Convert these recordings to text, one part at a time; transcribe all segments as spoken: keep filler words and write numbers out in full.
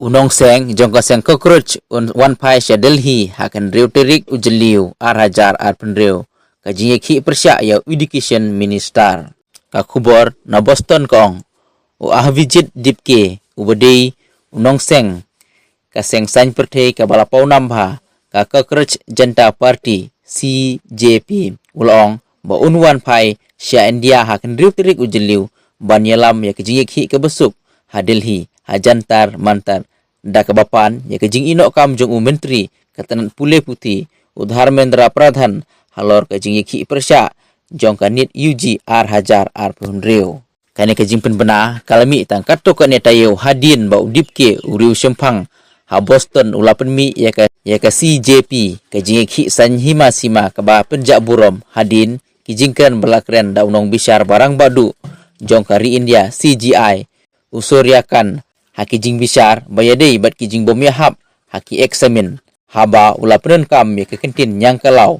U nongseng jong ka seng Cockroach un wan phai sha Delhi ha ka hynriew tarik u Jylliew ar hajar arphew hynriew, ka jingïakhih pyrshah ïa u Education Minister. Ka khubor na Boston ka ong, u Avijit Dipke, uba dei u nongseng ka seng saiñ pyrthei kaba la pawnam bha, ka Cockroach Janta Party, C J P, u la ong ba un wan phai sha India ha ka hynriew tarik u Jylliew ban ïalam ïa ka jingïakhih kaba suk ha Delhi, ha Jantar Mantar, da kaba pan ïa ka jingïehnoh kam jong u Myntri ka tnat pule puthi, u Dharmendra Pradhan, halor ka jingïakhih pyrshah jong ka NEET U G ar hajar arphew hynriew. Kane ka jingpynbna ka la mih tang katto katne taïew hadien ba u Dipke, u riewshemphang ha Boston, u la pynmih ïa ka, ïa ka C J P, ka jingïakhih saiñ hima sima kaba pynjah burom hadien ki jingkren ba la kren da u nongbishar ba rangbah duh jong ka ri India, C J I, u Surya Kant, ha ki jingbishar ba ïadei bad ki jingbym ïahap ha ki eksamin, haba u la pyndonkam ïa ka kyntien ñiangkhlaw.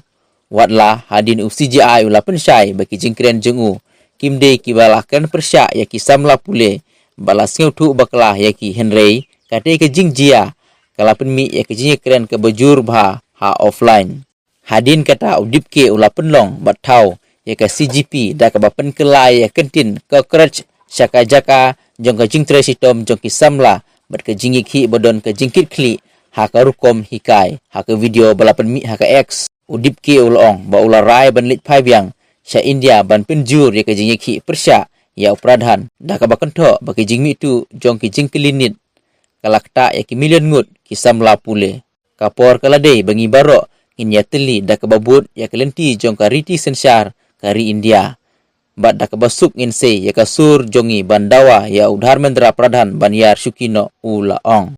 Watla hadien u C J I u la pynshai ba ki jingkren jong u kim dei kiba la kren pyrshah ïa ki samla pule ba la sngewthuh bakla ïa ki, hynrei katei ka jingjia ka la pynmih ïa ka jingïakren kaba jur bha ha offline. Hadien kata u Dipke u la pynlong bad thaw ïa ka C J P da kaba pynkylla ïa ka kyntien Cockroach sha ka jaka jong ka jingtrei shitom jong ki samla bad ka jingïakhih ba don ka jingkitkhlieh ha ka rukom hikai. Ha ka video ba la pynmih ha ka X, u Dipke u la ong ba u la rai ban leit phai biang sha India ban pynjur ïa ka jingïakhih pyrshah ïa u Pradhan, da kaba kynthoh ba ka jingmihtuh jong ki jingkylli NEET ka la ktah ïa ki million ngut ki samla pule. Ka por ka la dei ba ngi baroh ngin ïatylli da kaba bud ïa ka lynti jong ka riti synshar ka ri India, bad da kaba suk ngin sei ïa ka sur jong ngi ban dawa ïa u Dharmendra Pradhan ban ïar shuki noh, u la ong.